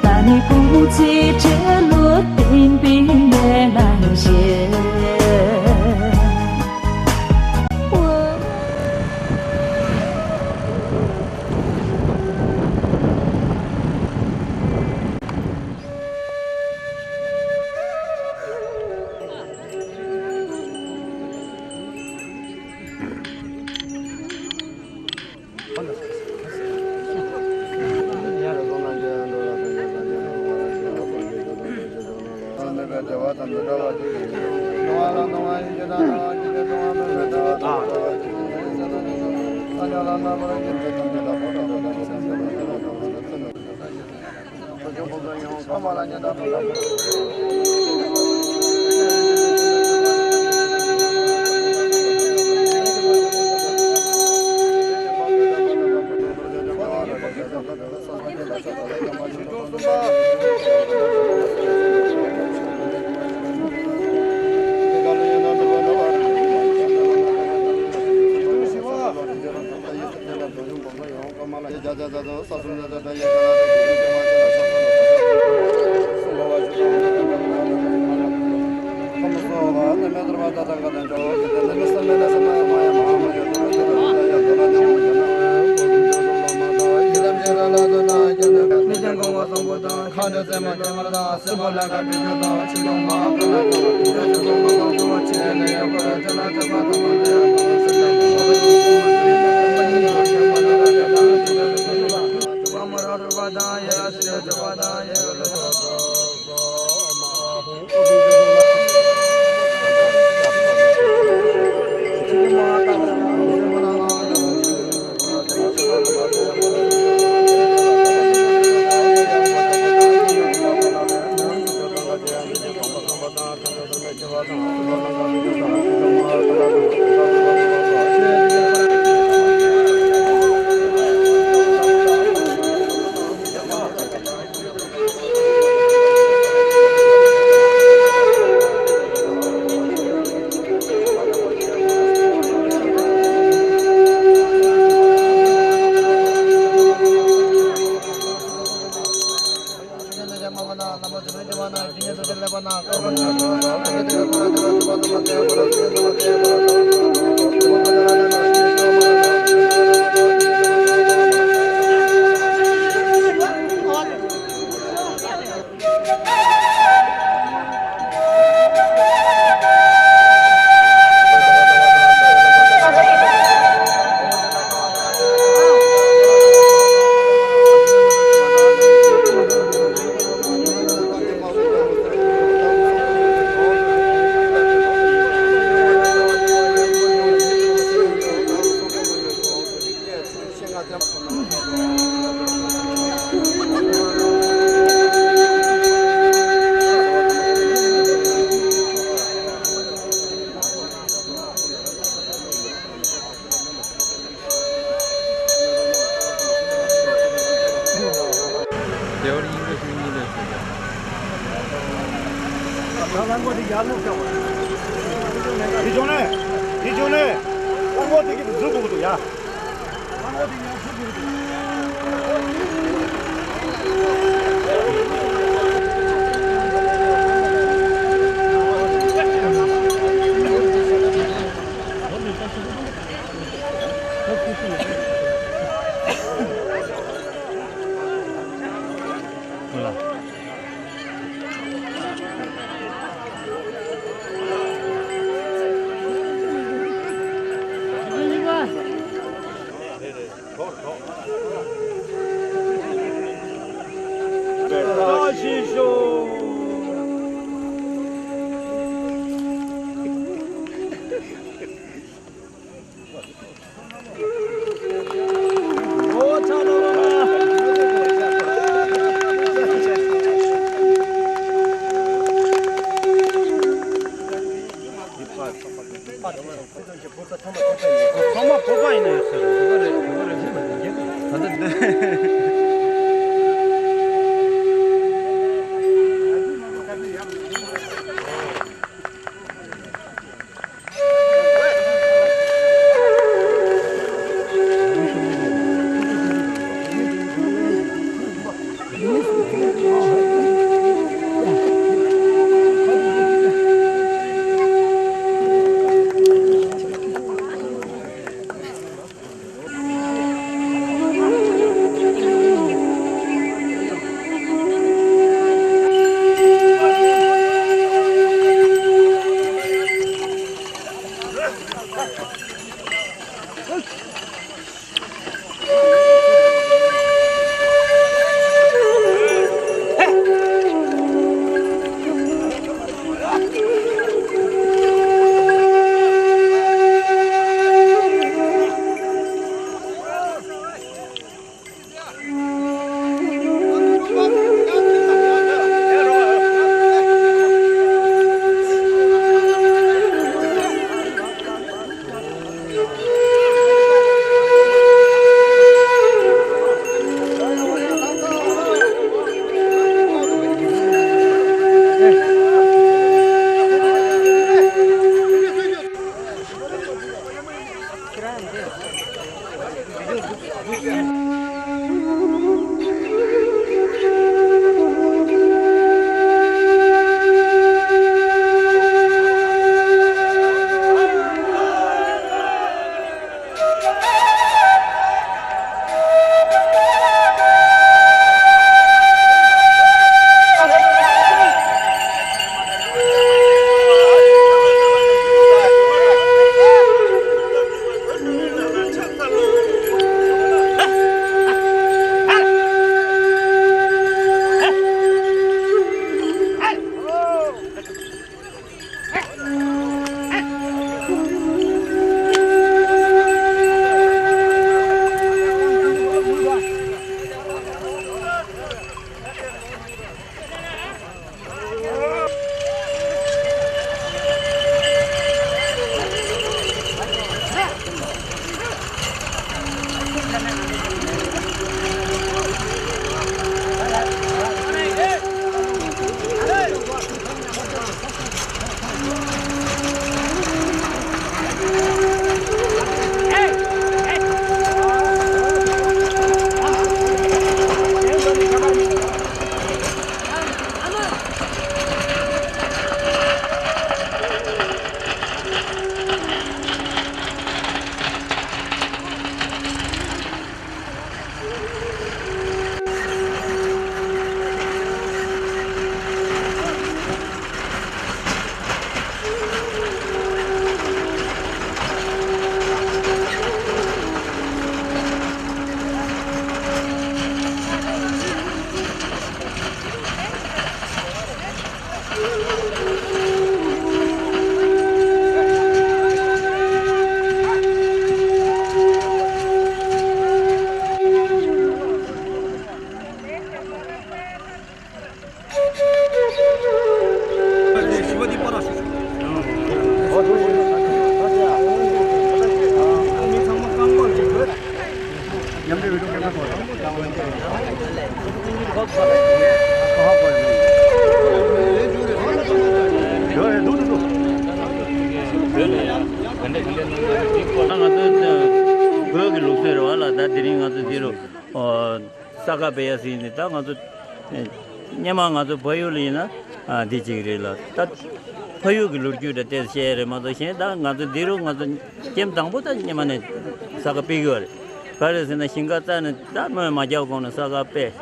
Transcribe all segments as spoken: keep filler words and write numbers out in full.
ད་ནི་ཀུང་ཚེ་ཁྲི་ལོ་བསྟན་པའི་མེ་ལ་བཞད། རྒྱལ་བར་སྙིང་པོ་ཞིག་གཉིས་ལས་ཟེར་ཡ། ད་རླངས་འཁོར་དེ་ཡར་ལུག་བཏང་བ། དེ་བྱུང་ནས། དེ་བྱུང་ནས། རླངས་འཁོར་དེ་གི་འཛུལ་དགོས་འདུག་ཡ། རླངས་འཁོར་དེ་ཡར་འཛུལ་དགོས་འདུག་ཚང་མ་བོད་པ་ཡིན་ན་ཡོད་ས་རེད། བོད་པ་རེད། བོད་པ་རེད། ད་ལྟ་འདི། ང་ཚོ་བོད་ཀྱི་ལུགས་སྲོལ་རེད་བ་ལ། ད་དེ་རིང་ང་ཚོ་འདི་རུ་ས་ཀ་པེ་ཡ་ཟེར་ནི། ད་ང་ཚོ་སྔོན་མ་ང་ཚོ་ཕ་ཡུལ་ལ་ཡིན་ན་འདི་གཅིག་རེད་ལ། ད་ཕ་ཡུལ་གྱི་ལོ་རྒྱུས་འདྲ་ཏོག་ཙམ་བཤད་ཡ་རེད་མ་གཏོགས། གཞན་ད་ང་ཚོ་འདི་རུ་ང་ཚོ་ཀེམ་དང་པོ་ད་སྔོན་མ་ནས་ས་ཀ་ཕུད་ཀྱི་ཡོད་རེད། ག་རེ་ཟེར་ན་ཞིང་ཁ་བཙགས་ནས་ད་མེ་མ་རྒྱག་གོང་ནས་ས་ཀ་ཕུད།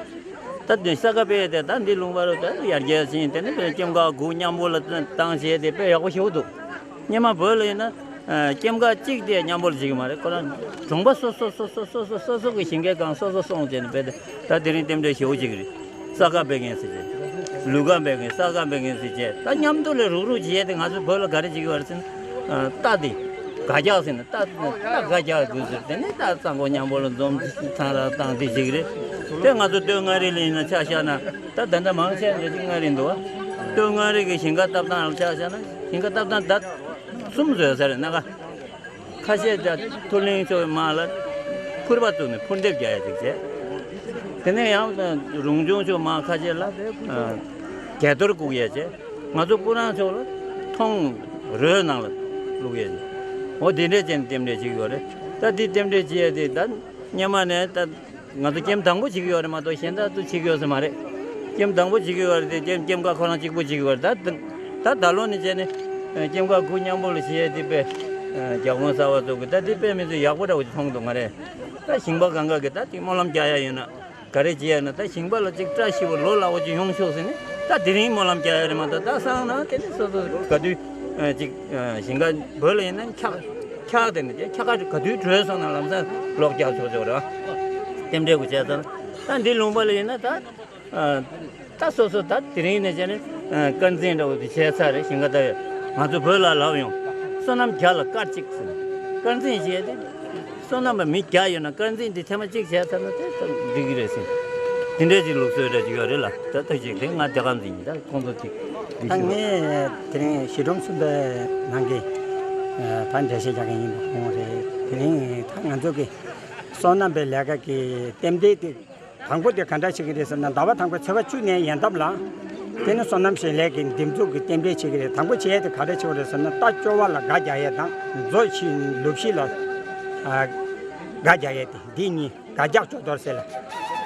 ད་དེ་ས་ཀ་ཕུད་དེ་ད་འདི་ལུང་པ་རུ་ད་ཡར་རྒྱས་ཕྱིན། དེ་ནས་ཀེམ་ཁ་དགུ་མཉམ་པོ་ལ་བཏང་བྱས་དེ་དཔེ་ཡག་པོ་ཞེ་པོ་འདུག། སྔོན་མ་བོད་ལ་ཡིན་ན་ཀེམ་ཁ་གཅིག་དེ་མཉམ་པོ་ལ་བྱེད་ཀྱི་མ་རེད། ཁོ་རང་གྲོང་པ་སོ་སོ་སོ་སོ་སོ་སོ་སོ་གི་ཞིང་ཁའི་སྒང་སོ་སོ་སོང་བྱས་ནས་དཔེ་དེ། ད་དེ་རིང་རྟེན་འབྲེལ་ཞེ་པོ་ཅིག་རེད། ས་ཀ་ཕུད་མཁན་ཟེར་བྱས། ལུ་ག་ཕུད་མཁན། ས་ཀ་ཕུད་མཁན་ཟེར་བྱས། ད་མཉམ་དུ་ལ་རུག་རུག་བྱས་ཏེ། ང་ཚོ་བོད་ལ་ག་རེ་བྱེད་ཀྱི་ཡོད་རེད་ཟེར་ན། རྟ་དེ་སྒ་རྒྱག་ཟེར་ནས། རྟ་རྟ་སྒ་རྒྱག་དགོས་ཟེར། དེ་ནས་རྟ་གཙང་པོ་མཉམ་པོ་ལ་འཛོམས་ཚང་ར་བཏང་དེ་ཞིག་རེད། དེ་ང་ཚོ་སྟོད་མངའ་རིས་ལ་ཡིན་ན་ཆ་བཞག་ན། ད་ད་ལྟ་མང་ཆེ་འདྲ་ཅིག་མངའ་རིས་འདུག་བ། སྟོད་མངའ་རིས་ཀྱི་ཞིང་ཁ་བཏབ་སྟངས་ལ་ཆ་བཞག་ན། ཞིང་ཁ་བཏབ་སྟངས་ད་གསུམ་བཟོས་ས་རེད། སྣ་ཁ་ཁ་ཤས་ད་མཐོ་གླིང་ཕྱོགས་མ་ལ་ཕུར་པ་བཙུགས་ནས་ཕུར་འདེབས་རྒྱག་ཡ་ཅིག་བྱས། དེ་ནས་ཡང་རོང་ཆུང་ཕྱོགས་མ་ཁ་ཤས་ལ་གྱ་གཏོར་བཀུག་ཡ་བྱས། ང་ཚོ་སྤུ་རང་ཕྱོགས་ལ་མཐོང་རོའི་ནང་ལ་བླུག་ཡ་བྱས། འོ་དེ་འདྲས་བྱས་ནས་རྟེན་འབྲེལ་བྱེད་ཀྱི་ཡོད་རེད། ད་དེ་རྟེན་འབྲེལ་བྱེད་ཡ་དེ་ད་སྔོན་མ་ནས་ད། ང་ཚོ་ཀེམ་དང་པོ་བྱེད་ཀྱི་ཡོད་རེད་མ་གཏོགས། གཞན་དག་ཏུ་བྱེད་ཀྱི་ཡོད་ས་མ་རེད། ཀེམ་དང་པོ་བྱེད་ཀྱི་ཡོད་རེད་དེ། ཀེམ་ཀེམ་ཁ་ཁོ་རང་གཅིག་པོ་བྱེད་ཀྱི་ཡོད་རེད། ད་ད་ད་ལོ་ནས་བྱས་ནས་ཀེམ་ཁ་དགུ་མཉམ་པོ་ལ་བྱེད་ཡས་དེ་དཔེ་རྒྱ་གོང་གསར་པ་ཚོ་གི་ད་དེ་དཔེ་མི་ཚོ་ཡག་པོ་འདྲ་བོ་ཅིག་མཐོང་འདུག་ང་རེ། ད་ཞིང་པ་གང་ག་གི་ད་ཅིག་སྨོན་ལམ་རྒྱག་ཡ་ཡོད་ན། ག་རེ་བྱེད་ཡ་ན། ད་ཞིང་པ་ལ་ཅིག་བཀྲ་ཤིས་པ་ལོ་ལེགས་པོ་ཅིག་ཡོང་ཤོག་ཟེར་ནས། ད་དེ་རིང་སྨོན་ལམ་རྒྱག་ཡ་རེད་མ་གཏོགས། ད་སང་ན་དེ་ནས་སོ་སོ་ག་དུས་ཅིག་ཞིང་ཁ་བོད་ལ་ཡིན་ན་འཁྱག་འཁྱག་དེ་ནས་འཁྱག་ཁ་ག་དུས་བྲོས་སོང་ན་ལམ་སང་ལོག་རྒྱག་ཆོག་ཆོག་རེད་བ། རྟེན་འབྲེལ་གུ་བྱས་ཙང་། ད་འདི་ལུང་པ་ལ་ཡིན་ན་ད་ད་སོ་སོ་ད་དེ་རིང་ནས་བྱས་ནས་དཀར་འཛིན་འདྲ་བོ་དེ་བྱས་ཚར་རེད། ཞིང་ཁ་ད་ཡོད། ང་ཚོ་བོད་ལ་ལབ་ཡོང་། བསོད་ནམས་བརྒྱ་ལ་སྐར་གཅིག་ཟེར། དཀར་འཛིན་བྱས་ཏེ། བསོད་ནམས་པ་མི་བརྒྱ་ཡོད་ན་དཀར་འཛིན་འདི་ཐེངས་མ་གཅིག་བྱས་ཚར་ན་དེ་ཙམ་འགྲིག་གི་རེད་ཟེར། དེ་འདྲའི་ཅིག་ལུགས་སྲོལ་རེ་ཅིག་ཡོད་རེད་ལ། ད་ལྟ་ཅིག་དེ་ང་དེ་ག་འཛིན་ཡིན། ད་ཁོང་ཚོ་ཅིག་འདི་ད་ཞིག་ངས་དེ་རིང་གཞིས་གྲོང་གསུམ་པའི་ནང་གི་ད་འགྲེལ་བཤད་རྒྱག་མཁན་ཡིན་པ་ཁོང་རེད། དེ་རིང་ད་ང་ཚོ་གི་བསོད་ནམས་པའི་ལས་ཀ་གི་རྟེན་འབྲེལ་དེ། དང་པོ་དེ་ག་འདྲ་བྱེད་ཀྱི་རེད་ཟེར་ན། ཟླ་བ་དང་པོའི་ཚེས་པ་བཅུ་ནས་ཡན་འདབ་ལ། དེ་ནི་བསོད་ནམས་ཞིང་ལས་ཀྱི་འདེབས་འཛུགས་ཀྱི་རྟེན་འབྲེལ་བྱེད་ཀྱི་རེད། དང་པོ་བྱེད་ཡས་དེ་ག་རེ་བྱེད་དགོས་རེད་ཟེར་ན། རྟ་བཅོ་བ་ལ་སྒ་རྒྱག་ཡས་དང་། མཛོ་ཞིང་ལུག་ཤི་ལ་ཨ་སྒ་རྒྱག་ཡས་དེ། འདི་གཉིས་སྒ་རྒྱག་བཅོ་གཏོར་ཟེར་ལ།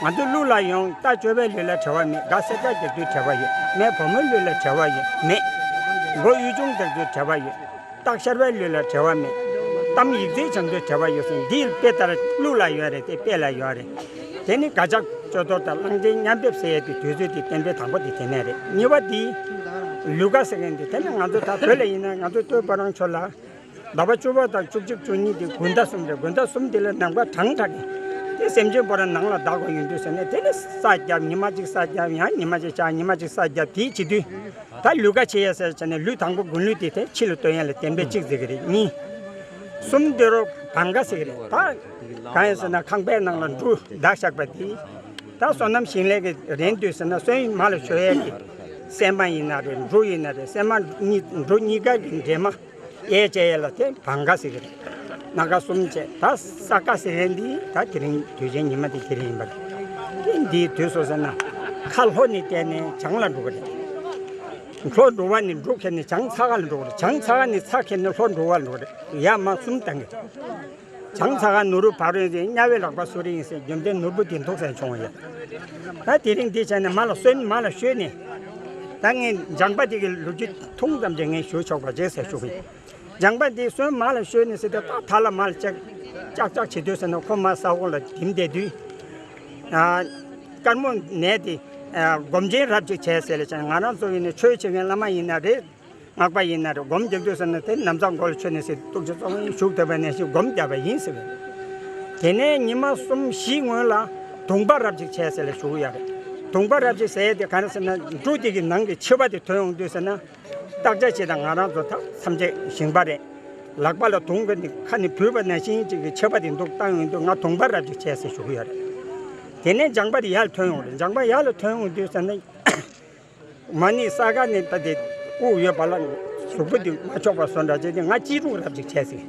ང་ཚོ་ཀླུ་ལ་ཡོང་། རྟ་བཅོ་བའི་ལུས་ལ་བྲེལ་བ་མེད། སྒ་སེར་སྒྲ་རྒྱག་དུས་བྲེལ་བ་ཡོད་མེད། བུ་མོའི་ལུས་ལ་བྲེལ་བ་ཡོད་མེད། མགོ་གཡུ་ཆུང་རྒྱག་དུས་བྲེལ་བ་ཡོད། སྟག་ཤར་བའི་ལུས་ལ་བྲེལ་བ་མེད། གཏམ་ཡིག་རྩིས་སྦྱང་དུས་བྲེལ་བ་ཡོད་ཟེར། འདི་དཔེ་ལྟར་ཀླུ་ལ་ཡོད་རེད་དེ། དཔེ་ལ་ཡོད་རེད། དེ་ནི་སྒ་རྒྱག་བཅོ་གཏོར་དང་གླང་ཆེན་མཉམ་འབེབས་ཟེར་ཡས་དེ་དུས་ཚོད་དེ་རྟེན་འབྲེལ་དང་པོ་དེ་དེ་ནས་རེད། གཉིས་པ་དེ་ལུ་ག་ཟེར་མཁན་དེ། དེ་ནི་ང་ཚོ་ད་བོད་ལ་ཡིན་ན་ང་ཚོ་སྟོད་ཕོ་བྲང་ཕྱོགས་ལ་ཟླ་བ་བཅུ་པ་དང་བཅུ་གཅིག་བཅུ་གཉིས་དེ་དགུན་ཟླ་གསུམ་རེད། དགུན་ཟླ་གསུམ་དེ་ལ་ནང་པ་གྲང་དྲགས་ཀྱི་དེ་སེམས་ཅན་པོ་ར་ནང་ལ་བདག་དགོས་ཡོང་དུས་ཟེར་ནས། དེ་ནི་ས་བརྒྱབ། ཉི་མ་གཅིག་ས་བརྒྱབ། ཡང་ཉི་མ་གཅིག་ཆ། ཉི་མ་གཅིག་ས་བརྒྱབ། དེའི་བྱེད་དུས། ད་ལུ་ག་བྱེད་ཡ་ཟེར་བྱས་ནས་ལུས་དང་པོ་དགུན་ལུས་དེ་དེ་ཕྱི་ལ་བཏོན་ཡ་ལ་རྟེན་འབྲེལ་གཅིག་ཟེར་གི་རེད། གཉིས། གསུམ་དེ་རུ་བང་ག་ཟེར་གི་རེད། ད་གང་ཡིན་ཟེར་ན་ཁང་པའི་ནང་ལ་འབྲུ་བདག་བཞག་པ་དེ། ད་བསོད་ནམས་ཞིང་ལས་ཀྱི་རན་དུས་ཟེར་ན་སོན་མ་ལ་ཤོར་ཡས་ཀྱི་སྲན་མ་ཡིན་ན་རེད། འབྲུ་ཡིན་ན་རེད། སྲན་མ་གཉིས་འབྲུ་གཉིས་ཀ་གི་འདྲེས་མ་གཡས་བཅད་ཡས་ལ་དེ་བང་ག་ཟེར་གི་རེད། སྣ་ཁ་གསུམ་བཅད། ད་ས་ག་ཟེར་མཁན་འདི་ད་དེ་རིང་དུས་ཆེན་ཉི་མ་དེ་དེ་རིང་ཡིན་པ་རེད། དེ་འདིའི་དུས་སུ་ཟེར་ན་ཁ་ལྷོ་ནས་བལྟས་ནས་བྱང་ལ་འགྲོ་གི་རེད། ལྷོ་འགྲོ་བ་ནི་འབྲུ་ཁྱེར་ནས་བྱང་ཚ་ཁ་ལ་འགྲོ་གི་རེད། བྱང་ཚ་ཁ་ནས་ཚ་ཁྱེར་ནས་ལྷོ་འགྲོ་བ་ལ་འགྲོ་གི་རེད། ཡར་མར་གསུམ་བཏང་གི་རེད། བྱང་ཚ་ཁ་ནུ་རུ་བ་རོ་ཡིན་ཟེར། དམྱལ་བའི་ལག་པ་སུ་རི་ཡིན་ཟེར། བཅོམ་ལྡན་ནོར་བུ་འདི་འདུག་ཟེར་བྱུང་བ་ཡོད། ད་དེ་རིང་འདི་བྱས་ནས་མ་ལ་སོན་མ་ལ་ཤོར་ནས། ད་ངས་ལྗང་པ་འདི་གི་ལོ་རྒྱུས་ཐུང་ཙམ་ཅིག་ངས་ཞུ་ཆོག་པ་བྱེད་ཟེར་ཞུ་གི་ཡིན། ལྗང་པ་འདི་སོན་མ་ལ་ཤོར་ནས་ཟེར་ཏེ། ད་ཐ་ལ་མ་ལ་ལྕག་ལྕག་ལྕག་བྱེད་དུས་ཟེར་ན་ཁོ་མ་ས་འོག་ལ་འགྲིམ་བསྡད་དུས། ཨ་དཀར་མོ་ནས་དེ་ཨ་སྒོམ་ཆེན་རབ་ཅིག་བྱས་ཟེར་ལ་བྱས། ང་རང་ཚོ་ཡིན་ན་ཆོས་བྱེད་མཁན་བླ་མ་ཡིན་ན་རེད། སྔགས་པ་ཡིན་ན་རེད། སྒོམ་རྒྱག་དུས་ཟེར་ན་དེ་ནམ་བཟའ་མགོ་ལ་མཆོད་ནས་ཟེར། ཐུགས་རྗེ་ཙོང་ཁའི་བཞུགས་བསྡད་པ་ནས་ཞིག་སྒོམ་བརྒྱབ་པ་ཡིན་ཟེར། དེ་ནས་ཉི་མ་གསུམ་བཞི་སྔོན་ལ་དུང་པ་རབ་ཅིག་བྱས་ཟེར་ལ་ཞུ་གི་ཡོད་རེད། དུང་པ་རབ་ཅིག་ཟེར་དེ་ག་རེ་ཟེར་ན། འབྲུ་དེ་གི་ནང་གི་ཕྱེ་མ་དེ་ཐོན་ཡོང་དུས་ཟེར་ན། བརྟག་དཔྱད་བྱེད་དང་། ང་རང་ཚོ་ད་ཐམས་ཅད་ཞིང་པ་རེད། ལག་པ་ལ་དུང་གི་ནི་ཁ་ནས་བུད་པ་ནང་བཞིན་ཅིག་གི་ཕྱེ་མ་དེ་འདུག་བཏང་ཡོང་དུས། ང་དུང་པ་རབ་ཅིག་བྱས་ཟེར་ཞུ་གི་ཡོད་རེད། དེ་ནས་ལྗང་པ་དེ་ཡར་ཐོན་ཡོང་རེད། ལྗང་པ་ཡར་ལ་ཐོན་ཡོང་དུས་ཟེར་ན། མ་ཎི་ས་ག་ནས་ད་དེ་དབུགས་ཡོད་པ་ལ་གཟུགས་པོ་དེ་མ་ཆོག་པ་བཟོ་འདྲ་བྱས་ཏེ། ང་གཅེས་ཕྲུག་རབ་ཅིག་བྱས་ཟེར།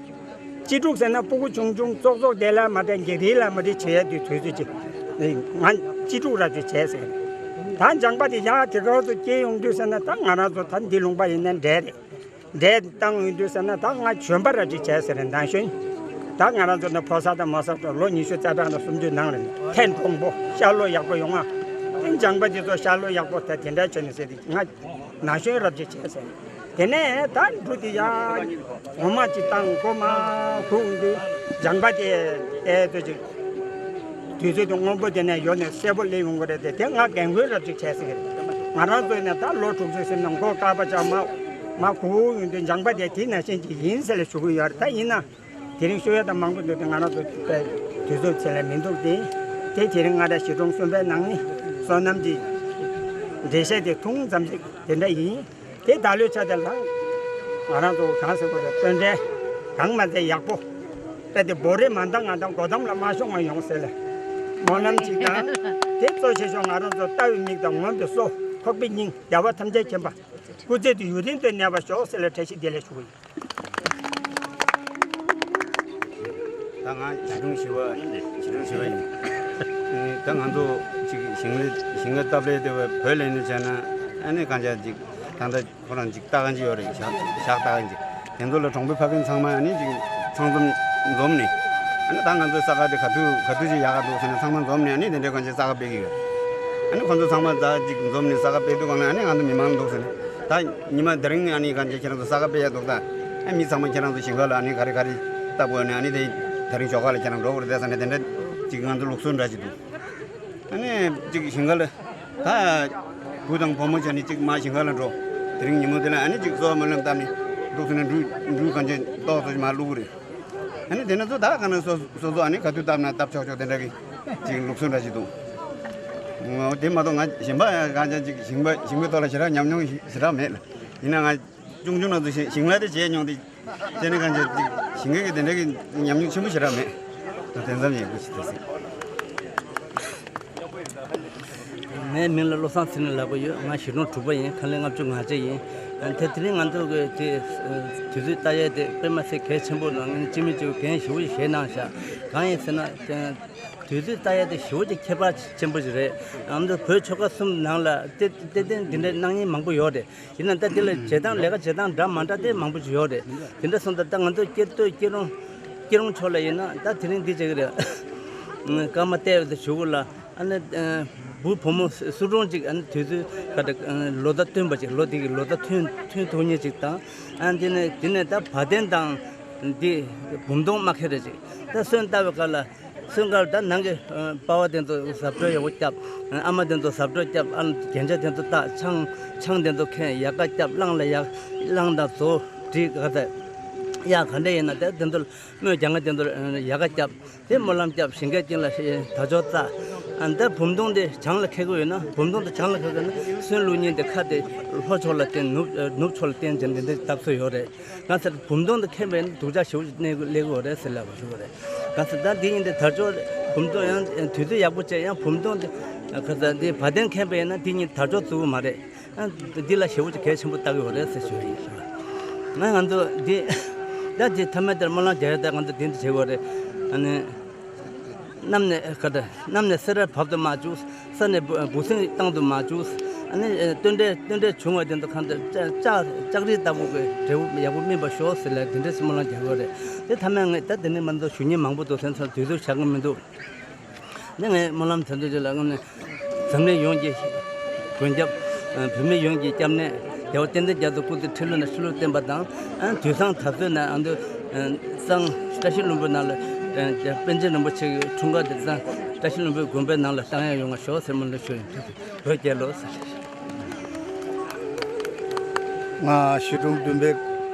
གཅེས་ཕྲུག་ཟེར་ན་སྤུ་གུ་ཆུང་ཆུང་ཙོག་ཙོག་དེ་ལ་མ་དྲན་གྱི་རིགས་ལ་མ་དྲན་བྱེད་ཡ་དུས་དུས་ཚོད་ཅིག་ང་གཅེས་ཕྲུག་རབ་ཅིག་བྱས་ཟེར། ད་ལྗང་པ་དེ་ཡར་དེ་ག་ཚོ་སྐྱེས་ཡོང་དུས་ཟེར་ན། ད་ང་རང་ཚོ་ད་འདི་ལུང་པ་ཡིན་ན་འདྲེ་རེད། འདྲེ་བཏང་ཡོང་དུས་ཟེར་ན། ད་ང་གཞོན་པ་ར་ཅིག་བྱས་ཟེར་ནས་ན་གཞོན། ད་ང་རང་ཚོ་ནི་ཕོ་གསར་དང་མོ་གསར་དང་ལོ་ཉི་ཤུ་རྩ་གྲངས་དང་སུམ་ཅུ་ནང་ལ་ནི་ཐན་གྲོང་པོ་ཤར་ལྷོ་ཡག་པོ་ཡོང་ང་། ལྗང་པ་དེ་ཚོ་ཤར་ལྷོ་ཡག་པོ་ད་དེ་འདྲ་བྱས་ནས་ཟེར་ཏེ་ང་ན་གཞོན་རབ་ཅིག་བྱས་ཟེར། དེ་ནས་ད་འབྲུ་དེ་ཡར་འོ་མ་ཅིག་བཏང་། འགོ་མ་ཁུག་འདི་ལྗང་པ་དེ་ཨེ་ཙོ་ཅིག་དུས་ཚོད་དེ་སྔོན་པོ་དེ་ནས་ཡོད་ནས་གསལ་པོ་སླེབས་ཡོང་གི་རེད་དེ། དེ་ང་རྒན་རྒོན་རབ་ཅིག་བྱས་ཟེར་གི་རེད། ང་རང་ཚོ་ནས་ད་ལོ་དྲུག་ཅུ་ཟིན་ན་མགོ་དཀར་པོ་ཆགས། མ་མ་ཁུག་ཡོང་དུས་ལྗང་པ་དེ་དེ་ནང་བཞིན་ཅིག་ཡིན་ཟེར་ལ་ཞུ་གི་ཡོད་རེད། ད་ཡིན་ན་དེ་རིང་ཤོ་ཡ་དང་མང་པོ་འདུག་སྟེ། ང་རང་ཚོ་དུས་ཚོད་ཚད་ལས་མི་འདུག་སྟེ། དེ་དེ་རིང་ང་ར་གཞིས་གྲོང་གསུམ་པའི་ནང་ནས་བསོད་ནམས་ཀྱི་འགྲེལ་བཤད་དེ་ཐུང་ཙམ་ཅིག་དེ་འདྲ་ཡིན། དེ་ད་ལོའི་ཆ་དེ་ལ་ང་རང་ཚོ་གང་ཟེར་དགོས་རེད། སྟོན་འབྲས་གང་མ་ཚད་ཡག་པོ། ད་དེ་བོ་རེ་མ་འདང་ང་དང་སྒོ་དམ་ལ་མ་ཤོང་བ་ཡོང་ཟེར་ལ་སྨོན་ལམ་ཅིག་དང་། དེ་གཙོ་ཆེ་ཤོས་ང་རང་ཚོ་ལྟ་བའི་མིག་དང་ངོམས་པའི་སོ། ཁོག་པའི་སྙིང་། བདེ་བ་ཐམས་ཅད་མཁྱེན་པ། སྐུ་ཚེ་དུ་ཡུན་རིང་དུ་གནས་པར་ཤོག་ཟེར་ལ་བཀྲ་ཤིས་བདེ་ལེགས་ཞུ་གི་ཡིན། ད་ང་གཞིས་གྲོང་བཞི་པ་ཡིན། གཞིས་གྲོང་བཞི་པ་ཡིན། ཨེ། ད་ང་ཚོ་ཅིག་ཞིང་ལས་ཞིང་ཁ་བཏབ་ལས་དེ་བས་བོད་ལས་ནས་བྱས་ན་ཨ་ནི་གང་ཅག་ཅིག་ད་ལྟ་ཁོ་རང་ཅིག་ལྟ་ག་ཅིག་ཡོད་རེད། ཞག་ཞག་ལྟ་ག་ཅིག་དེ་ཚོ་ལ་གྲོང་པའི་ཕ་རྒན་ཚང་མ་ཨ་ནི་ཅིག་ཚང་འཛོམས་འཛོམས་ནས། ཨ་ནི་ད་ང་ཚོའི་ས་ཁ་དེ་ག་དུས་ག་དུས་ཅིག་ཡག་ག་འདུག་ཟེར་ནས་ཚང་མ་འཛོམས་ནས་ཨ་ནི་དེ་འདྲའི་གང་ཅིག་ས་ཁ་སྤེལ་གི་ཡོད། ཨ་ནི་ཁོ་ཚོ་ཚང་མ་ད་ཅིག་འཛོམས་ནས་ས་ཁ་སྤེལ་དུས་གང་ལ་ཨ་ནི་ང་ཚོ་མི་མང་འདུག་ཟེར་ནས། ད་ཉི་མ་དེ་རིང་ཨ་ནི་གང་ཅིག་ཁྱེད་རང་ཚོ་ས་ཁ་སྤེལ་ཡ་འདུག་ད། ཨ་མི་ཚང་མ་ཁྱེད་རང་ཚོ་ཞིང་ཁ་ལ་ཨ་ནི་ག་རེ་ག་རེ་ལྟ་དགོས་ནས་ཨ་ནི་དེ་དེ་རིང་ཞོགས་ཁ་ལ་ཁྱེད་རང་འགྲོ་དགོས་རེད་ཟེར་ནས་དེ་འདྲ་ཅིག་ང་ཚོ་ལུགས་སྲོལ་འདྲ་ཅིག་འདུག། ཨ་ནི་ཅིག་ཞིང་ཁ་ལ་ད་བུ་དང་བུ་མོ་བྱས་ནས་ཅིག་མ་ཞིང་ཁ་ལ་འགྲོ། དེ་རིང་ཉིན་མོ་དེ་ལ་ཨ་ནི་ཅིག་གསོལ་བ་སྨོན་ལམ་བཏབ་ནས་འདུག་ཟེར་ནས་འབྲུ་འབྲུ་གང་ཅིག་ཏོག་ཙམ་མར་བླུགས་རེད། ཨ་ནི་དེ་ནས་ཚོ་ད་ག་ནས་སོ་སོ་སོ་ཨ་ནི་ག་དུས་བཏབ་ན་བཏབ་ཆོག་ཆོག་དེ་འདྲ་གི་ཅིག་ལུགས་སྲོལ་འདྲ་ཞིག་འདུག། འོ་དེ་མ་གཏོགས་ང་གཞན་པ་གང་ཅག་ཅིག་ཞིང་པ་ཞིང་པའི་ཐོག་ལ་ཞེ་དྲག་ཉམས་མྱོང་ཞེ་དྲག་མེད་ལ། ཡིན་ན་ང་ཆུང་ཆུང་ནང་དུ་ཞིང་ཞིང་ལས་དེ་བྱས་མྱོང་དེ་བྱས་ནས་གང་ཅག་ཅིག་ཞིང་ཁའི་གི་དེ་འདྲ་གི་ཉམས་མྱོང་ཆེན་པོ་ཞེ་དྲག་མེད། ད་དེ་ཙམ་ཡིན་གི་ཞིག་ད་ཟིག། ངའི་མིང་ལ་བློ་བཟང་ཚེ་རིང་ལབ་ཀྱི་ཡོད། ང་གཞིས་གྲོང་དྲུག་པ་ཡིན། ཁང་ལས་ལྔ་བཅུ་ང་གཅིག་ཡིན། ཨ་ནི་དེ་དེ་རིང་ང་ཚོ་གི་དེ་དུས་ཚོད་ལྟ་ཡས་དེ་དཔེ་མ་སྲིད་གལ་ཆེན་པོ་རང་། ངས་སྤྱི་མི་གཅིག་འགན་ཞེ་པོ་ཞིག་བཞེས་གནང་བཞག། གང་ཡིན་ཟེར་ན་དེ་དུས་ཚོད་ལྟ་ཡས་དེ་ཞེ་པོ་ཅིག་ཁྱད་པར་ཆེན་པོ་ཞིག་རེད། ང་ཚོ་བོད་ཆོལ་ཁ་གསུམ་ནང་ལ་དེ་དེ་དེ་འདི་འདྲའི་གནང་མཁན་མང་པོ་ཡོད་རེད། ཡིན་ན་ད་དེ་ལ་བྱེད་སྟངས་ལས་ཀ་བྱེད་སྟངས་འདྲ་མ་འདྲ་དེ་མང་པོ་ཞིག་ཡོད་རེད། དེ་འདྲ་སོང་ཙང་ད་ང་ཚོ་སྐྱེ་སྟོད་སྐྱེ་རུང་སྐྱེ་རུང་ཕྱོགས་ལ་ཡིན་ན་ད་དེ་རིང་འདི་བྱེད་ཀྱི་རེད། སྐར་མ་བལྟས་ཡོད་དུ་ཞུ་གི་ལ། ཨ་ནི་ཨ་བུ་བུ་མོ་སུ་གྲོང་ཅིག་ཨ་ནི་དུས་ཚོད་ག་འདྲ་ཨ་ལོ་ཟླ་ཐུན་པ་ཅིག་ལོ་དེ་གི་ལོ་ཟླ་ཐུན་ཐུན་ཐུག་མཁན་ཅིག་དང་། ཨ་དེ་ནས་དེ་ནས་ད་བ་དན་དང་འདི་བུམ་སྟོང་མ་ཁེ་རེ་ཅིག་ད་སོན་བཏབ་པའི་སྐབས་ལ། སོན་སྐབས་ད་ནང་གི་ཨ་པ་ཕ་དེ་ཚོ་གཟབ་སྤྲོས་ཡག་པོ་བརྒྱབ། ཨ་མ་དེ་ཚོ་གཟབ་སྤྲོས་བརྒྱབ། ཨ་རྒྱན་ཆ་དེ་ཚོ་བཏགས། ཆང་ཆང་དེ་ཚོ་འཁྱེར། ཡལ་ག་བརྒྱབ། གླང་ལ་ཡ་གླང་དང་བཟོ་བྲིས་ག་ཚད་ཡ་ག་འདྲ་ཡིན་ན་དེ་དེ་ཚོ་སྨོས་རྒྱང་ག་དེ་ཚོ་ཡལ་ག་བརྒྱབ། དེ་སྨོན་ལམ་བརྒྱབ། ཞིང་ཁའི་དཀྱིལ་ལ་དར་ལྕོག་བཙལ། ཨ་འདི་བུམ་སྟོང་དེ་བྱང་ལ་འཁྱེར་གི་ཡོད་ན། བུམ་སྟོང་དེ་བྱང་ལ་འཁྱེར་གི་ཡོད་ན་སོན་བླུག་མཁན་དེ་ཁ་དེ་ལྷོ་ཕྱོགས་ལ་བསྟན། ནུབ་ནུབ་ཕྱོགས་ལ་བསྟན་བྱས་འདི་འདྲ་བཏབ་སྲོལ་ཡོད་རེད། གང་ཟེར་བུམ་སྟོང་དེ་མཁྱེན་པ་ཡིན་ན་སྡུག་ཅག་ཞེ་པོ་ཅིག་གནས་སླེབས་ཀྱི་ཡོད་རེད་ཟེར་ལབ་པ་ཞུ་གི་རེད། གང་ཟེར་ད་འདི་ཡིན་ཏེ་དར་ལྕོག་བུམ་སྟོང་ཡང་དུས་ཚོད་ཡག་པོ་བྱས། ཡང་བུམ་སྟོང་དེ་ག་ཟེར་འདི་བ་དན་མཁྱེན་པ་ཡིན་ན་འདི་གཉིས་དར་ལྕོག་བཙུགས་ཀྱི་མ་རེད། ཨ་འདི་ལ་ཞེ་པོ་ཅིག་གལ་ཆེན་པོ་བལྟ་གི་ཡོད་རེད་ཟེར་ཞུ་ཡིན། ང་ང་ཚོ་འདི་ད་འདི་མཐའ་མའི་དེར་སྨོན་ལམ་རྒྱག་ཡ་ད་ང་ཚོ་འདི་འདི་བྱེད་དགོས་རེད། ཨ་ནི། གནམ་ནས་ག་ད་གནམ་ནས་སེར་བ་བབ་ཏུ་མ་བཅུག། ས་ནས་འབུ་འབུ་སྲིན་བཏང་དུ་མ་བཅུག། ཨ་ནི་ཨེ་རྟེན་འབྲེལ་རྟེན་འབྲེལ་བྱུང་བ་དེ་ཚོ་གང་ལྟར་ལྕགས་ལྕགས་ལྕགས་རིགས་ལྟ་བུ་གི་འབྲས་བུ་ཡག་པོ་སྨིན་པར་ཤོག་ཟེར་ལ་དེ་འདྲ་སེ་སྨོན་ལམ་རྒྱག་གི་རེད། དེ་མཐའ་མའི་ངས་ད་དེ་ནས་མ་གཏོགས་ཞུ་སྙིང་མང་པོ་འདུག་ཟེར་ཚོ་དུས་ཚོད་ཆགས་ཀྱི་མི་འདུག། ནི་ངས་སྨོན་ལམ་དེ་ཚོ་ཅིག་ལ་དངོས་གནས་འཛམ་གླིང་ཡོངས་ཀྱི་མགོན་སྐྱབས། བོད་མི་ཡོངས་ཀྱི་སྐྱབས་གནས་རྒྱལ་བ་བསྟན་འཛིན་རྒྱ་མཚོ་སྐུ་ཚེ་ཁྲི་ལོ་ནས་ཁྲི་ལོ་བརྟན་པ་དང་། དུས་བཟང་དར་སྲོལ་ནས་ཨ་མདོ་གཙང་བཀྲ་ཤིས་ལྷུན་པོའི་ནང་ལ་པཎ་ཆེན་རིན་པོ་ཆེ་གི་འཁྲུངས་སྐར་དེ་གཙང་བཀྲ་ཤིས་ལྷུན་པོའི་དགོན་པའི་ནང་ལ་བཏང་ཡ་ཡོང་བ་ཤོག་ཟེར་སྨོན་ལམ་ཞུ་ཡིན། བོད་རྒྱལ་ལོ་ཟེར། ང་གཞིས་གྲོང་བདུན་པའི་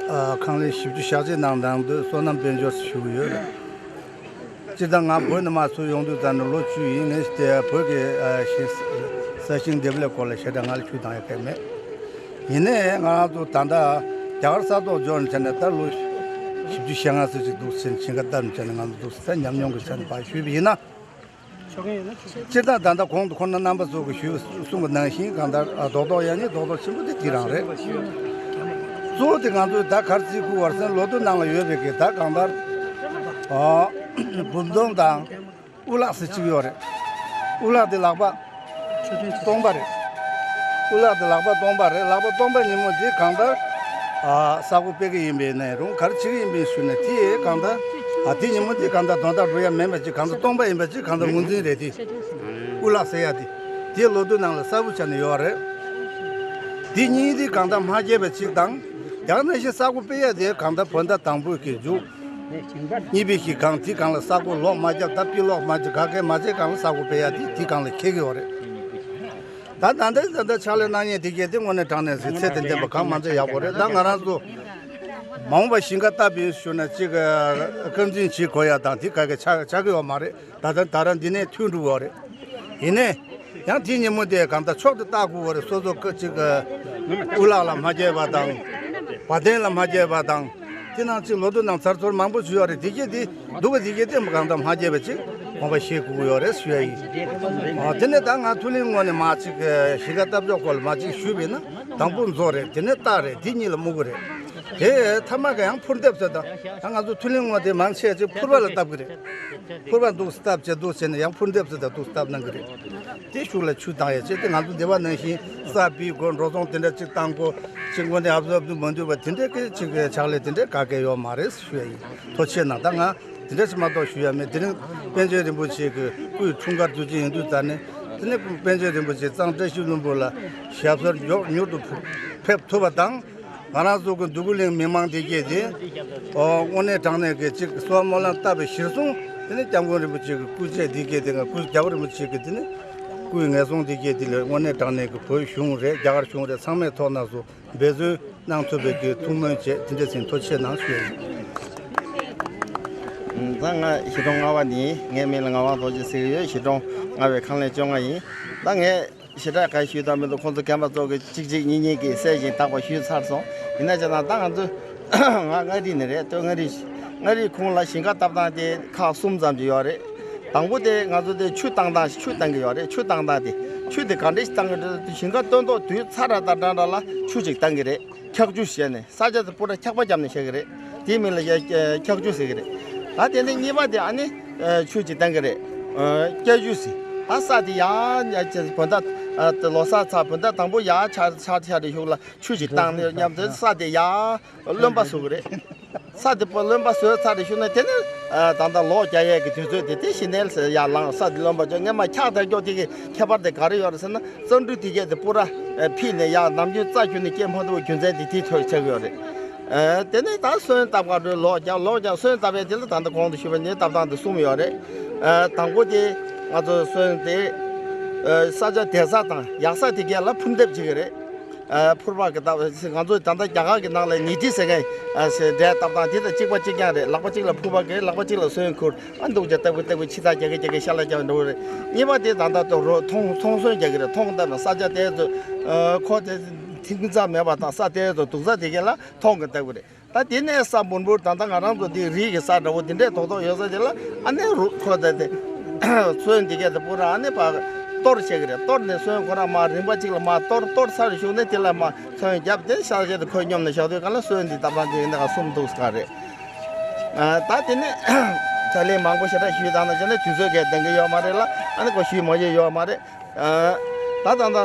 ཁང་ལས་བཞི་བཅུ་ཞེ་གཅིག་ནང་ནང་དུ་བསོད་ནམས་དཔལ་འབྱོར་ཞུ་གི་ཡོད། སྤྱིར་བཏང་ང་བོད་ནས་མར་ཚུར་ཡོང་དུས་ཙམ་ནས་ལོ་བཅུ་ཡིན། ངས་དེ་བོད་ཀྱི་ཨ་ཞིང་ས་ཞིང་འདེབས་ལས་སྐོར་ལ་ཞེ་དྲག་ང་ལ་ཤུགས་བཏང་ཡ་གང་མེད། ཡིན་ནའི་ང་རང་ཚོ་ད་ལྟ་རྒྱ་གར་ས་ཐོག་འབྱོར་ནས་བྱས་ནས་ད་ལོ་བཞི་བཅུ་ཞེ་ལྔ་ཙམ་ཞིག་འདུག་ཟེར་ཞིང་ཁ་བཏབ་ནས་བྱས་ནས་ང་ཚོ་འདུག་ཟེར་ད་ཉམས་མྱོང་གི་ཆ་ནས་ཕར་ཞུས་པ་ཡིན་ན། སྤྱིར་བཏང་ད་ལྟ་གོང་དུ་ཁོང་རྣམ་པ་ཚོ་གིས་ཞུས་གསུངས་པ་ནང་བཞིན་གང་ལྟར་ཨ་རྡོག་རྡོག་ཡང་ནི་རྡོག་རྡོག་ཆེན་པོ་དེ་འདི་རང་རེད། གཙོ་བོ་དེ་ང་ཚོས་ད་ག་རེ་བརྩི་དགོས་པ་རེད་ཟེར་ན། ལོ་ཐོ་ནང་ལ་ཡོད་པའི་གི་ད་གང་ལྟར་ཨ་འབུམ་སྟོང་དང་དབུ་ལག་ཟེར་གཅིག་ཡོད་རེད། དབུ་ལག་དེ་ལག་པ་སྟོང་པ་རེད། ཨུ་ལག་དེ་ལག་པ་སྟོང་པ་རེད། ལག་པ་སྟོང་པ་ཉིན་མོ་དེ་གང་ལྟར་ཨ་ས་གོ་སྤེལ་གི་ཡིན་པའི་ནས་རུང་ག་རེ་བྱེད་ཀྱི་ཡིན་པའི་ཞུ་ན་དེ་གང་ལྟར་ཨ་དེ་ཉིན་མོ་དེ་གང་ལྟར་དོན་དག་འགྲོ་ཡ་མེད་པ་ཅིག་གང་ལྟར་སྟོང་པ་ཡིན་པ་ཅིག་གང་ལྟར་ངོས་འཛིན་རེད་དེ། ཨུ་ལག་ཟེར་ཡ་དེ་དེ་ལོ་དུས་ནང་ལ་གསལ་པོ་ཆགས་ནས་ཡོད་རེད། དེ་གཉིས་དེ་གང་ལྟར་མ་སྐྱེས་པ་ཅིག་དང་ཡང་ན་ཞིག་ས་གོ་སྤེལ་ཡ་དེ་གང་ལྟར་བོད་ཟླ་དང་པོའི་གི་མཇུག་གཉིས་པའི་གི་གང་དེ་གང་ལ་ས་གོ་ལོག་མ་རྒྱབ་ད་པི་ལོག་མ་རྒྱབ་ག་གེ་མ་བྱས་གང་ལ་ས་གོ་སྤེལ་ཡ་དེ་དེ་གང་ལ་ཁེལ་གི་ཡོད་རེད། ད་ད་ལྟའི་ད་ལྟ་ཕྱག་ལས་གནང་མཁན་དེ་གས་དེ་དངོས་གནས་དྲང་གནས་ཟིན་ཚད་དང་ལྡན་པ་གང་མང་ཚད་ཡག་པོ་རེད། ད་ང་རང་ཚོ་མ་འོངས་པ་ཞིང་ཁ་བཏབ་པའི་ཞུ་ན་གཅིག་དཀར་འཛིན་བྱེད་དགོས་ཡ་དང་དེ་ག་གེ་ཆགས་ཆགས་ཀྱི་ཡོད་མ་རེད། ད་ལྟ་ད་རང་འདི་ནས་ཐོན་འགྲོ་གི་ཡོད་རེད། ཡིན་ནའི་ཡང་དེ་ཉིན་མོ་དེ་གང་ལྟར་ཕྱོགས་དེ་བལྟ་དགོས་པ་རེད། སོ་སོ་ཀ་གཅིག་ཨུ་ལག་ལ་མ་སྐྱེས་པ་དང་། བ་དན་ལ་མ་སྐྱེས་པ་དང་། དེ་ནང་གཅིག་ལོ་ཏོག་ནང་ཚར་ཚོར་མང་པོ་ཞུ་ཡོད་རེད། དེ་གས་དེ་སྡུག་ག་དེ་གས་དེ་གང་ལྟར་མ་སྐྱེས་པ་ཅིག་དགོངས་པ་བཞེས་དགོས་ཀྱི་ཡོད་རེད་ཞུ་ཡ་ཡིན། ཨ་དེ་ནས་ད་ང་ཐུ་ལིང་ངོས་ནས་མ་ཅིག་ཞིང་ཁ་བཏབ་ཕྱོགས་སྐོར་ལ་མ་ཅིག་ཞུས་པས་ན་དང་པོ་མཛོ་རེད། དེ་ནས་རྟ་རེད། དེ་གཉིས་ལ་དམུ་གུ་རེད། དེ་མཐའ་མ་ག་ཡང་ཕུར་འདེབས་ཟེར་དང་ད་ང་ཚོ་ཐུ་ལིང་ངོས་དེ་མང་ཆེ་ཅིག་ཕུར་པ་ལ་བཏབ་གི་རེད། ཕུར་པ་འདུག་སྟབས་བྱེད་འདུག་བྱས་ནས་ཡང་ཕུར་འདེབས་ཟེར་དང་འདུག་སྟབས་གནང་གི་རེད། དེ་ཤུགས་ལ་ཆུ་བཏང་ཡས་བྱས་ཏེ་ང་ཚོ་སྡེ་བ་ནང་བཞིན་ས་བི་དགོས་འགྲོ་སོང་དེ་འདྲ་གཅིག་བཏང་དགོས་གཅིག་དངོས་གནས་ཨབ་ཟབ་ཏུ་མ་འདུས་པ་དེ་འདྲ་གི་གཅིག་ཕྱག་ལས་དེ་འདྲ་ག་གེ་ཡོད་མ་རེད་ཞུ་ཡ་ཡིན། ཐུགས་རྗེ་ཆེ་གནང་། ད་ང་དེ་འདྲ་ཞིག་མ་གཏོགས་ཞུ་ཡ་མེད། དེ་རིང་པཎ་ཆེན་རིན་པོ་ཆེ་གི་སྐུའི་འཁྲུངས་སྐར་དུས་ཆེན་ཡིན་དུས་ད་ནི་དེ་ནི་པཎ་ཆེན་རིན་པོ་ཆེ་གཙང་བཀྲ་ཤིས་ལྷུན་པོ་ལ་ཞབས་སོར་མགྱོགས་མྱུར་དུ་ཕེབས་ཐུབ་པ་དང་། ང་རང་ཚོ་གི་འདོད་རྒུ་གླིང་མི་མང་དེ་གས་དེ་ཨོ་དངོས་གནས་དྲང་གནས་ཀྱི་གཅིག་གསོལ་སྨོན་ལམ་བཏབ་པའི་གཞིར་བཟུང་དེ་ནི་སྐྱབས་མགོན་རིན་པོ་ཆེ་གི་སྐུ་ཚེ་དེ་གས་དེ་ང་སྐུ་རྒྱལ་བ་རིན་པོ་ཆེ་གི་དེ་ནི་སྐུའི་ངན་སོང་དེ་གས་དེ་ལ་དངོས་གནས་དྲང་གནས་ཀྱི་བོད་གཞུང་རེད། རྒྱ་གར་གཞུང་རེད། ཚང་མས་ཐོག་ན་སུ་འབད་བརྩོན་གནང་ཐུབ་པའི་གི་ཐུགས་སྨོན་བཅས་དེ་འདྲ་ཟིན་ཐུགས་རྗེ་ཆེ་གནང་ཞུ་ཡ་ཡིན། ད་ང་གཞིས་གྲོང་ལྔ་པ་ནི་ངའི་མིང་ལ་ངག་དབང་རྡོ་རྗེ་ཟེར་གྱི་ཡོད། གཞིས་གྲོང་ལྔ་པའི་ཁང་ལས་བཅོ་ལྔ་ཡིན། ད་ངས་ཞེ་དྲག་ག་ཞུས་དང་མི་འདུག་ཁོང་ཚོ་རྒན་པ་ཚོ་གི་གཅིག་གཅིག་གཉིས་གཉིས་ཀྱིས་གསལ་ཞིང་དག་པ་ཞུས་ཚར་སོང་། ཡིན་ན་བྱས་ན་ད་ང་ཚོ་ང་མངའ་རིས་ནས་རེད། སྟོད་མངའ་རིས། མངའ་རིས་ཁོངས་ལ་ཞིང་ཁ་བཏབ་སྟངས་དེ་ཁག་གསུམ་ཙམ་ཅིག་ཡོད་རེད། དང་པོ་དེ་ང་ཚོ་དེ་ཆུ་བཏང་སྟངས་ཆུ་བཏང་གི་ཡོད་རེད། ཆུ་བཏང་སྟངས་དེ་ཆུ་དེ་ག་འདྲ་ཞིག་བཏང་གི་རེད། ཞིང་ཁ་སྟོན་ཐོག་དུས་ཚར་ར་དང་འདྲ་འདྲ་ལ་ཆུ་ཅིག་བཏང་གི་རེད། འཁྱག་ཆུ་བྱས་ནས་ས་ཆ་དེ་པུ་ར་འཁྱག་པ་བརྒྱབ་ནས་བཞག་གི་རེད། དེའི་མིང་ལ་ཡ་འཁྱག་ཆུ་ཟེར་གི་རེད། ད་དེ་ནས་གཉིས་པ་དེ་ཨ་ནི་ཆུ་ཅིག་བཏང་གི་རེད། སྐྱ་ཆུ་ཟེར། ད་ས་དེ་ཡར་བོད་ཟླ་ལོ་གསར་ཚར་བོད་ཟླ་དང་པོ་ཡར་ཆགས་ཆགས་ཆགས་དེ་གཞུག་ལ་ཆུ་ཅིག་བཏང་ནས་མཉམ་དུ་ས་དེ་ཡར་རློན་པ་བཟོ་གི་རེད། ས་དེ་པོ་རློན་པ་བཟོས་ཚར་དེ་གཞུག་ནས་དེ་ནི་ད་ལྟ་ལོག་རྒྱག་ཡས་ཀྱི་དུས་ཚོད་དེ་དེ་གཞི་ནས་ཡར་ལངས། ས་དེ་རློན་པ་བྱས་སྔོན་མ་འཁྱག་ཐལ་སྐྱོ་དེ་གི་ཁྱད་པར་དེ་ག་རེ་ཡོད་རེད་ཟེར་ན། བརྩོན་འགྲུས་དེ་གས་དེ་པུ་ར་ཕིག་ནས་ཡར་ནམ་རྒྱུན་རྩ་རྒྱུ་ནས་སྐྱེ་མ་ཐུབ་པའི་རྒྱུ་མཚན་དེ་དེའི་ཐོག་ཆགས་ཀྱི་ཡོད་རེད། དེ་ནས་ད་སོན་བཏབ་ག་འགྲོའི་ལོག་རྒྱག་ལོག་རྒྱག་སོན་བཏབ་པའི་དེ་ལ་ད་ལྟ་གོང་དུ་ཞུས་པ་ནས་བཏབ་སྟངས་དེ་གསུམ་ཡོད་རེད། དང་པོ་དེ་ང་ཚོ་སོན་དེ་ས་ཆ་དེ་ས་དང་ཡག་ས་དེ་གས་ལ་ཕུར་འདེབས་བྱེད་ཀྱི་རེད། ཕུར་པ་གི་ལྟ་བ་ང་ཚོ་ད་ལྟ་རྒྱ་གར་གྱི་ནང་ལ་ཉི་ཁྲི་ཟེར་མཁན་འདྲའི་ལྟ་སྟངས་དེ་དང་གཅིག་པ་གཅིག་རྐྱང་རེད། ལག་པ་གཅིག་ལ་ཕུར་པ་གི་ལག་པ་གཅིག་ལ་སོན་ཁུར། ཨ་འདུག་ཅེས་ལྟ་བུ་ལྟ་བུ་ཕྱི་ཐག་རྒྱག་གི་རྒྱག་གི་ཤ་ལ་རྒྱག་གི་འགྲོ་གི་རེད། གཉིས་པ་དེ་ད་ལྟ་དུ་རོ་ཐོང་ཐོང་སོན་རྒྱག་གི་རེད། ཐོང་ལྟ་བུ་ས་ཆ་དེ་ཚོ་ཁོ་དེ་ཐིག་རྩ་མེད་པ་དང་ས་དེ་ཚོ་དུག་རྩ་དེ་གས་ལ་ཐོང་གི་ལྟ་བུ་རེད། ད་དེ་ནས་ས་འབུར་འབུར་ད་ལྟ་ང་རང་ཚོ་འདི་རི་གི་ས་འདྲ་བོ་དེ་འདྲས་ཐོག་ཐོག་ཡོད་ས་དེ་ལ་ཨ་ནེ་རུ་ཁོ་ད་དེ་སོན་དེ་གས་དེ་པུ་ར་ཨ་ནེ་པ་གཏོར་བྱེད་གི་རེད། གཏོར་ནས་སོན་ཁོ་རང་མ་རིམ་པ་གཅིག་ལ་མ་གཏོར་གཏོར་ཚར་གཞུག་ནས་དེ་ལ་མ་སོན་བརྒྱབ་དེ་ཤར་བྱས་དེ་ཁོས་སྙོམས་ནས་བཞག་དུས་ག་ལ་སོན་འདི་ད་ལྟ་འདི་ཡིན་ན་ག་གསུམ་འདུག་ས་ག་རེད། ད་དེ་ནས་ཕྱག་ལས་མང་པོ་ཞེ་དྲག་ཞུས་དང་ན་བྱས་ན་དུས་ཚོད་གས་ལྡན་གི་ཡོད་མ་རེད་ལ། ཨ་ནི་ཁོ་ཞུས་མ་ཡོད་ཡོད་མ་རེད། ད་ད་ད་ང་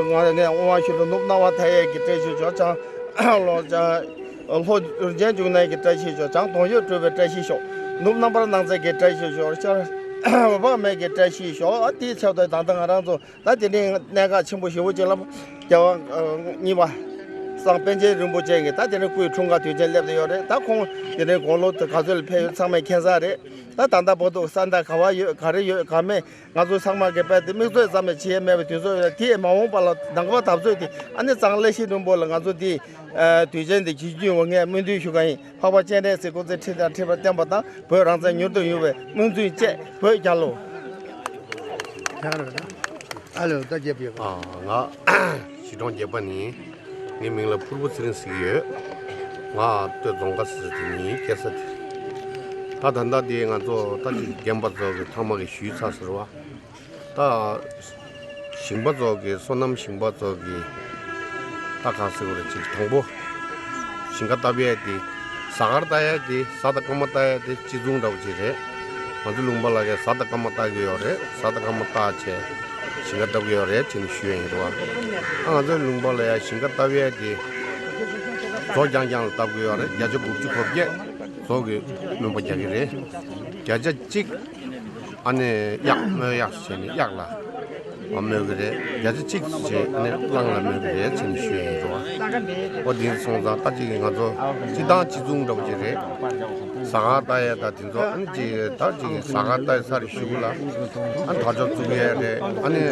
ངས་དབུ་མ་ཤུ་ལ་ནུབ་སྣང་བ་མཐའ་ཡས་ཀྱི་བཀྲ་ཤིས་ཤོག་ལོ་ལོ་རྒྱན་འབྱུང་གནས་ཀྱི་བཀྲ་ཤིས་ཤོག་བྱང་གདོང་ཡུལ་སྤྲུལ་པའི་བཀྲ་ཤིས་ཤོག་ནུབ་རྣམ་པར་སྣང་མཛད་ཀྱི་བཀྲ་ཤིས་ཤོག་ཤར་འོད་དཔག་མེད་ཀྱི་བཀྲ་ཤིས་ཤོག་ཨ་དེའི་ཚབ་ཏུ་ད་ལྟ་ང་རང་ཚོ་ད་དེ་རིང་གནད་འགག་ཆེན་པོ་ཞེ་པོ་ཅིག་ལ་རྒྱལ་བ་གཉིས་པ་སངས་པཎ་ཆེན་རིན་པོ་ཆེ་གིས་ད་དེ་རིང་སྐུའི་འཁྲུངས་སྐར་དུས་ཆེན་སླེབས་བསྡད་ཡོད་རེད། ད་ཁོང་དེ་རིང་དགུང་ལོ་ག་ཚོད་ལ་ཕེབས་ཡོད་ཚང་མས་མཁྱེན་གསལ་རེད། ད་ད་ལྟ་བར་དུ་ས་མཐའ་ག་བ་ཡོད་ག་རེ་ཡོད་ག་མེད། ང་ཚོ་ཚང་མ་གི་དཔེ་དེ་མིག་ཚོད་ཙམ་ཡང་བྱེད་ཡས་མེད་པའི་དུས་ཚོད་ཡོད། དེ་ཡི་མ་འོངས་པ་ལ་ནང་པ་འཐབ་རྩོད་དེ་ཨ་ནི་གཙང་བཀྲ་ཤིས་ལྷུན་པོ་ལ་ང་ཚོ་དེ་དུས་ཆེན་དེ་བྱེད་རྒྱུ་ཡོང་བའི་ངས་སྨོན་འདུན་ཞུ་ག་ཡིན། འཕགས་པ་སྤྱན་རས་གཟིགས་སྐུ་ཚེ་ཁྲི་དང་ཁྲི་ཕར་བརྟན་པ་དང་བོད་རང་བཙན་མྱུར་དུ་ཡོང་བའི་སྨོན་འདུན་བཅས། བོད་རྒྱལ་ལོ། ཨ་ལོ་ད་རྒྱབ་ཡོད། ཨ་ང་གཞིས་གྲོང་བརྒྱད་པ་ནི། ངའི་མིང་ལ་ཕུར་བུ་ཚེ་རིང་ཟེར་གྱི་ཡོད། ང་སྟོད་རྫོང་ཁ་ཟེར་དེ་ནི་སྐྱེས་ས་དེ། ད་ད་ལྟ་དེ་ང་ཚོ་ད་ཅིག་རྒན་པ་ཚོ་གི་ཐ་མ་གི་ཞུས་ཚར་ཟེར་བ། ད་ཞིང་པ་ཚོ་གི་སོ་ནམ་ཞིང་པ་ཚོ་གི་ད་ག་ཟེར་བ་རེད། ཅིག་དང་པོ་ཞིང་ཁ་བཏབ་ཡས་དེ་ཟ་ཁར་བཏབ་ཡས་དེ་ཟ་དང་སྐར་མ་བཏབ་ཡས་དེ་གཅིག་མཚུངས་འདྲ་བོ་ཅིག་རེད། ང་ཚོ་ལུང་པ་ལ་གས་ཟ་དང་སྐར་མ་བཏབ་གི་ཡོད་རེད། ཟ་དང་སྐར་མ་བཏབ་བྱས། ཞིང་ཁ་བཏབ་ཀྱི་ཡོད་རེད་ཅེས་ནས་ཞུ་ཡ་ཡིན་རོ། ཨ་ང་ཚོའི་ལུང་པ་ལ་ཡ་ཞིང་ཁ་བཏབ་ཡས་དེ་མཛོ་རྐྱང་རྐྱང་ལ་བཏབ་ཀྱི་ཡོད་རེད། བརྒྱ་ཆ་དགུ་བཅུ་གོ་བརྒྱད་མཛོ་གི་སྨོན་པ་རྒྱག་གི་རེད། བརྒྱ་ཆ་གཅིག་ཨ་ནི་གཡག་སྨོན་གཡག་བྱས་ནས་གཡག་ལ་སྨོན་གི་རེད། བརྒྱ་ཆ་གཅིག་བྱས་ཨ་ནི་གླང་ལ་སྨོན་གི་རེད་ཅེས་ནས་ཞུ་ཡ་ཡིན་རོ། ཨོ་དེ་སོང་ཙང་ད་ཅིག་ང་ཚོ་སྤྱི་བཏང་སྤྱི་མཚུངས་འདྲ་པོ་ཅིག་རེད། ཟ་ཁང་ལྟ་ཡས་ད་དེ་ཚོ་ཨ་ནི་ཅིག་ད་ཅིག་ཟ་ཁང་ལྟ་ཡས་ས་རེ་ཞུ་ལ་ཨ་ནི་དར་ལྕོག་བཙུགས་ཡས་རེད། ཨ་ནི་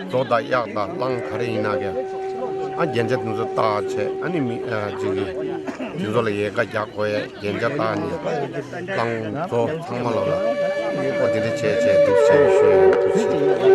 མཛོ་དང་གཡག་དང་གླང་ག་རེ་ཡིན་ན་ཀྱང་ཨ་རྒྱན་ཆ་དེ་ཚོ་བཏགས་བྱས་ཨ་ནི་མི་ཨ་ཅིག་དེ་ཚོ་ལ་ཡལ་ག་རྒྱག་དགོས་ཡས་རྒྱན་ཆ་བཏགས་ནས་གླང་མཛོ་ཚང་མ་ལོ་ལ་ཨོ་དེ་འདྲ་བྱས་བྱས་འདུག་ཅེས་ཞུ་ཡས་འདུག་ཅེས།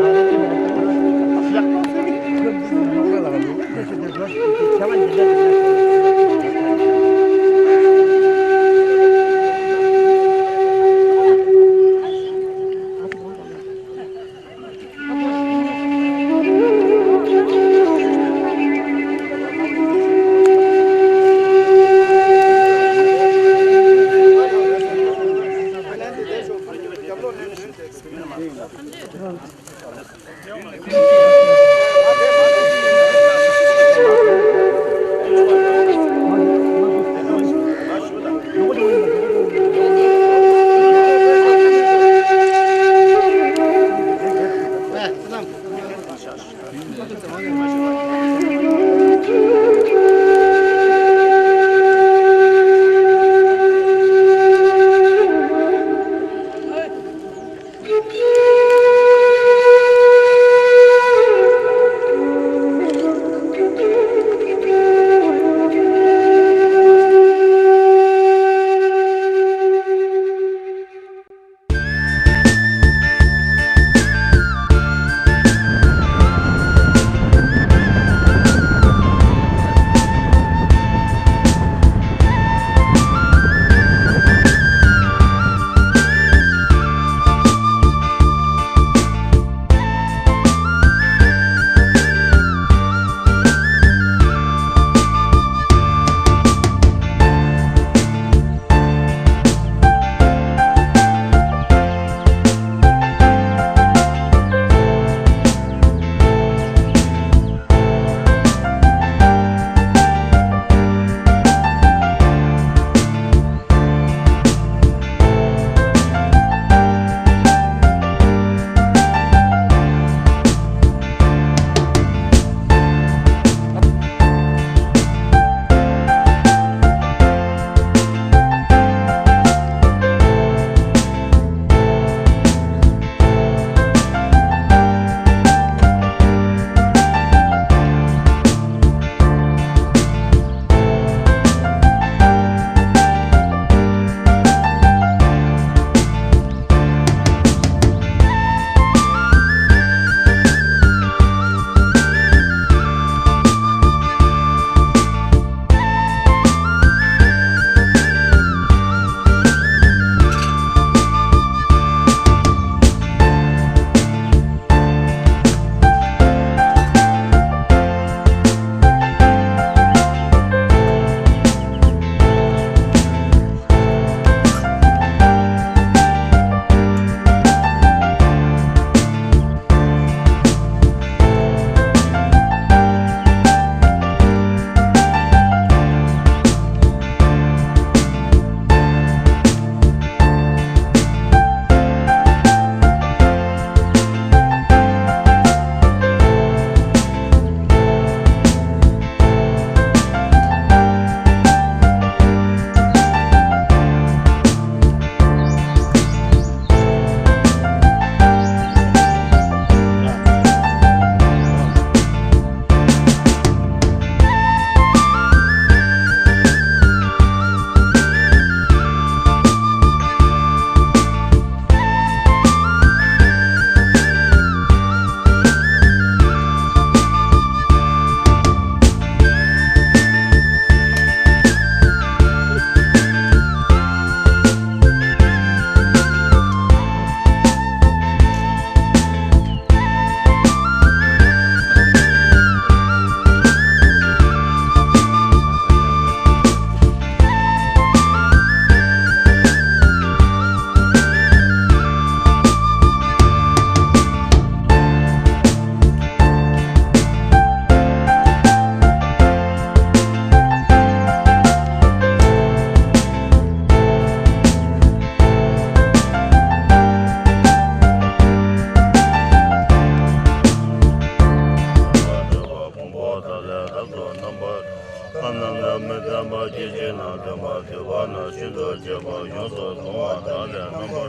རྣམ་པ་སྐྱེ་མཆེད་རྣམས་དྲན་པ་བསྡུས་པ་ན་ཤིན་ཏུ་ཆེ་བ་ཡོངས་སུ་གདུང་བ་དག་ལས་རྣམ་པར་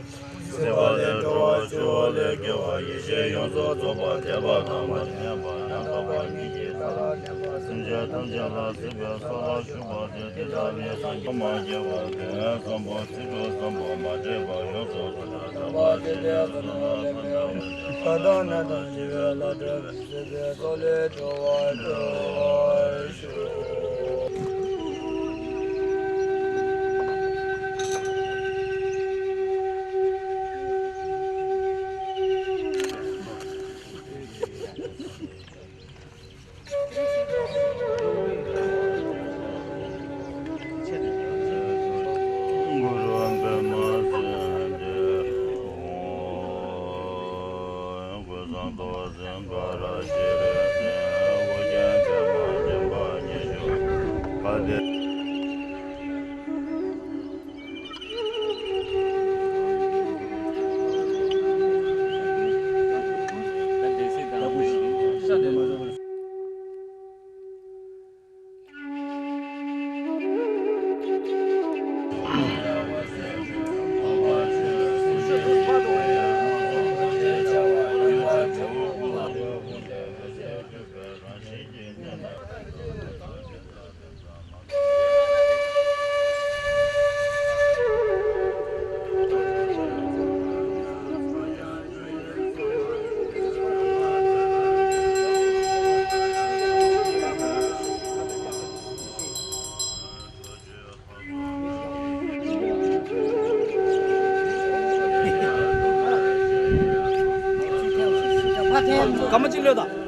སྲེད་པ་ལས་གྲོལ་བ་སྤྱོད་པ་ལས་སྐྱེ་བ་ཡེ་ཤེས་ཡོངས་སུ་རྫོགས་པ་དད་པ་དང་མ་བསྙེལ་བ་ཡང་དག་པ་ཉིད་ཀྱི་ཐ་སེམས་ཅན་ཐམས་ཅད་ལ་སྲིད་པའི་ས་ལ་བཞུགས་པ་སྟེ། དེ་དག་ནི་སངས་རྒྱས་མ་སྐྱེས་པ་དོན་བཟང་པོ་ཚིག་གྲོགས་བཟང་པོ་མ་འདྲེས་པ་ཡོངས་སུ་རྫོགས་པ་དག་པ་དེ་ལས་བསོད་ནམས་ལ་ཕན་པ་དང་ནད་དང་ཞི་བའི་ལྷ་འདྲེ་བའི་སྲིད་པའི་མཚོ་ལས་སྒྲོལ་བར་ཤོག། ག་མ་ཅི་ལོས་དང་།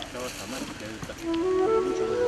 ལྟ་བ་ཟ་མ་ཞིག་བྱ་ཡོད་ད།